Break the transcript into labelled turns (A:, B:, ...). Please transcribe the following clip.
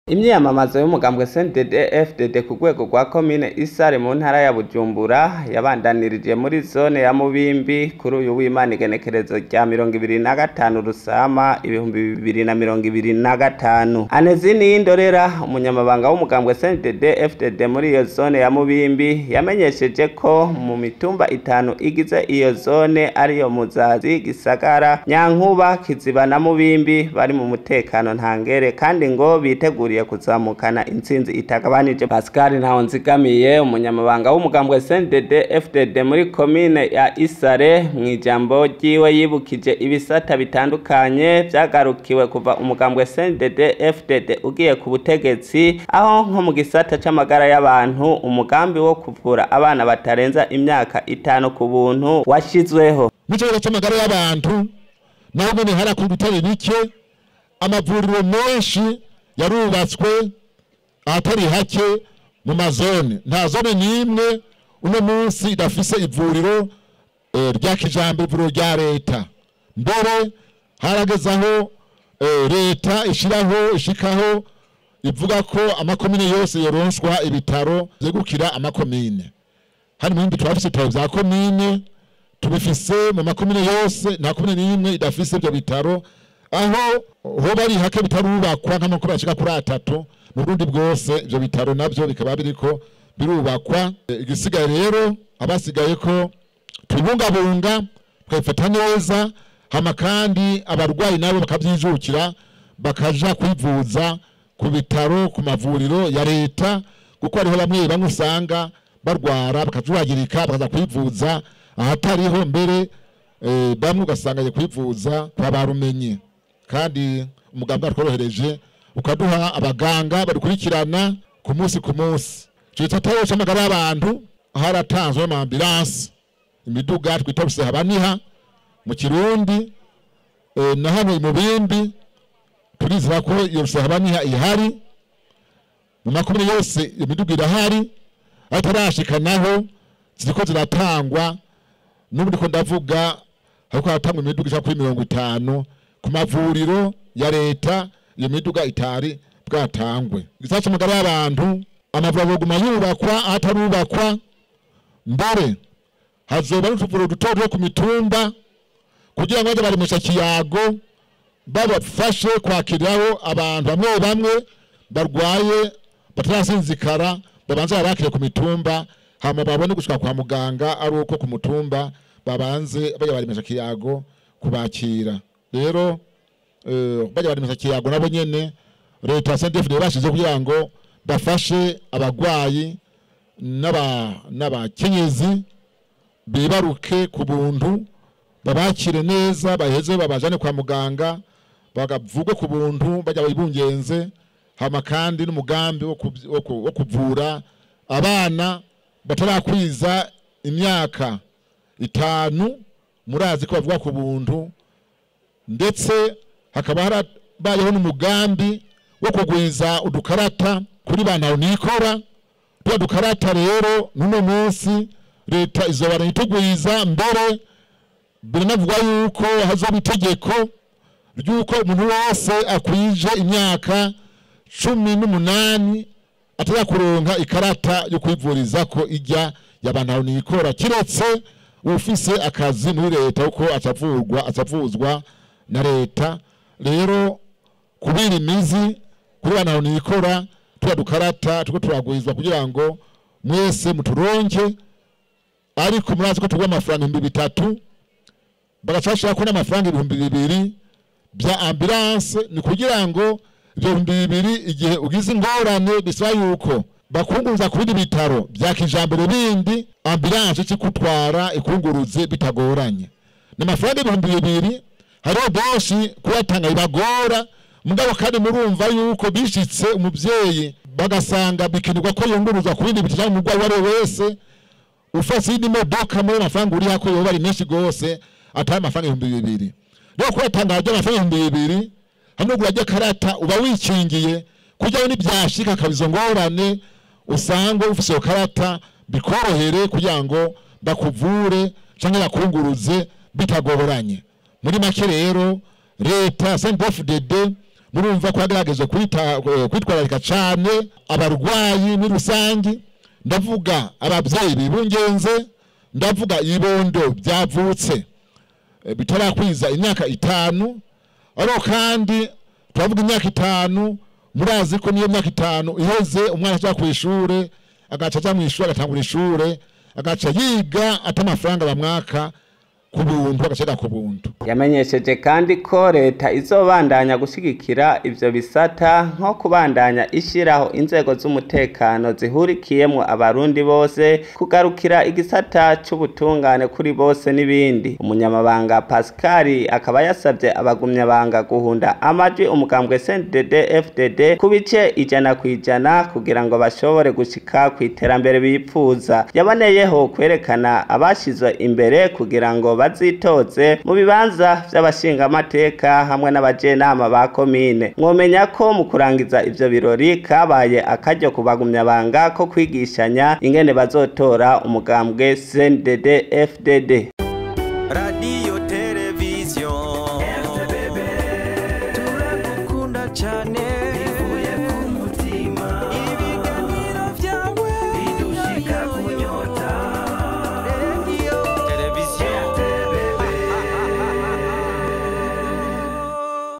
A: Imyiyamamazo y'umugambwe CNDD FDD ku rwego rwa komine Isare mu ntara ya Bujumbura yabandanirije muri zone ya Mubimbi kuri uyu w'Imana, igenekerezo rya 25 Rusama 2025. Anezini Indorera, umunyamabanga w'umugambwe CNDD FDD muri iyo zone ya Mubimbi, yamenyesheje ko mu mitumba itanu igize iyo zone, ariyo Muzazi, Gisagara, Nyankuba, Kiziba na Mubimbi, bari mu mutekano ntangere, kandi ngo biteguriye kuzamukana intsinzi itagabanije. Pascal Ntawonzigamiye, umunyamabanga w'umugambwe CNDD FDD muri komine ya Isare, mu ijambo ryiwe yibukije ibisata bitandukanye vyagarukiwe kuva umugambwe CNDD FDD ugiye ku butegetsi, aho nko mu gisata c'amagara y'abantu umugambi wo kuvura abana batarenza imyaka 5 ku buntu washizweho.
B: Mu kibazo c'amagara y'abantu naho nyene harakorwa ibitari bike, amavuriro menshi yarubatswe ahatari hake mu mazone. Nta zone n'imwe uno munsi idafise ivuriro rya kijambere, ivuriro rya leta. Mbere harageze aho leta ishiraho ishikaho ivuga ko amakomine yose yoronswa ibitaro vyegukira amakomine. Hano mu bindi turafise ibitaro vya komine, tubifise mu makomine yose, nta komine n'imwe idafise ivyo bitaro. Aho hoba ari hake bitarubakwa nk'amakuru ashika kuri 3 mu Burundi bwose, ivyo bitaro navyo bikaba biriko birubakwa. Igisigaye rero abasigaye ko tubungabunga tukabifata neza, hama kandi abarwayi nabo bakavyijukira bakaja kwivuza ku bitaro, ku mavuriro ya leta, kuko hariho bamwe bamwe usanga barwara bakajuragirika bakaza kwivuza ahatariho, mbere bamwe ugasanga agiye kwivuza kwa barumenye. Kandi umugambwe watworohereje ukaduha abaganga badukurikirana ku munsi ku munsi. Ico gisata c'amagara y'abantu haratanzwe ama ambulance, imiduga twita rusehabaniha mu Kirundi, na hano i Mubimbi turizera ko iyo rusehabaniha ihari mu makomine yose, iyo miduga irahari, atarashika naho ziriko ziratangwa. N'ubu ndiko ndavuga hariko haratangwa imiduga ishika kuri 50 ku mavuriro ya leta, iyo miduga itari bwatangwe. Igisata c'amagara y'abantu, amavuriro aguma yubakwa ahatarubakwa, mbere hazoba n'utuvuriro duto duto ku mitumba kugira ngo baje baremesha kiyago, babafashe kwakiriraho abantu bamwe bamwe barwaye batarasinzikara, babanze babakire ku mitumba, hama babone gushika kwa muganga ari uko ku mutumba babanze bajya baremesha kiyago kubakira. Rero bajya baremesha kiyago nabo nyene leta ya CNDD-FDD bashize kugira ngo bafashe abagwayi n'abakenyezi bibaruke ku buntu, babakire neza, baheze babajane kwa muganga bagavugwe ku buntu, bajya bibungenze. Hama kandi n'umugambi wo kuvura abana batarakwiza imyaka 5, murazi ko bavuga ku buntu, ndetse hakaba harabayeho n'umugambi wo kugwiza udukarata kuri ba nikora. Tuba dukarata rero n'uno munsi leta izobara itugwiza, mbere biranavugwa yuko hazoba itegeko ry'uko umuntu wese akwije imyaka 18 atari kuronka ikarata yo kwivuriza ko ijya y'abantu nikora, kiretse ufise akazi muri leta, uko acavurwa acavuzwa na leta. Rero kubira imizi kuri bantu nikora, tuba dukarata tuko turagwizwa kugira ngo mwese muturonke, ariko murazi ko tugwa amafaranga 3000, bagacashira ko n'amafaranga 2000 bya ambulance. Ni kugira ngo ibyo 2000 igihe ugize ingorane bisaba yuko bakunguruza ku bindi bitaro bya kijambere bindi, ambulance ikikutwara ikunguruze bitagoranye. N'amafaranga 2000 hariho benshi kuyatanga bibagora, mugabo kandi murumva yuko bishitse umuvyeyi bagasanga bikenerwa ko yunguruzwa ku bindi bitaro, umurwayi uwo ari we wese ufase indi modoka muri amafaranga uri hako yoba ari menshi gose, atari amafaranga 2000. Rero kuyatanga amafaranga 2000 hano gurajya karata uba wikingiye kugira ngo nibyashika kabizo ngorane usange ufise iyo karata bikorohere kugira ngo bakuvure canke bakunguruze bitagoranye. Muri make rero leta CNDD-FDD Murumva ko yagerageje kwitwararika cane abarwayi muri rusange, ndavuga ababyeyi bibungenze, ndavuga ibibondo byavutse bitarakwiza imyaka 5. Ariko kandi turavuga imyaka 5, murazi ko niyo myaka 5 iheze umwana aja kw'ishure, agaca aja mw'ishure, agatangura ishure, agaca yiga ata amafaranga bamwaka, ku buntu, agaca ku buntu.
A: Yamenyesheje kandi ko leta izobandanya gushigikira ivyo bisata, nko kubandanya ishiraho inzego z'umutekano zihurikiyemwo abarundi bose, kugarukira igisata c'ubutungane kuri bose n'ibindi. Umunyamabanga Pascal akaba yasavye abagumyabanga guhunda amajwi umugambwe CNDD FDD ku bice 100% kugira ngo bashobore gushika kw'iterambere bipfuza. Yaboneyeho kwerekana abashizwe imbere kugira ngo bazitoze mu bibanza vy'abashingamateka hamwe n'abajenama ba komine. Mwomenya ko mu kurangiza ivyo birori kabaye akaryo ku bagumyabanga ko kwigishanya ingene bazotora umugambwe CNDD FDD.
C: Radio, televiziyo, turagukunda cyane.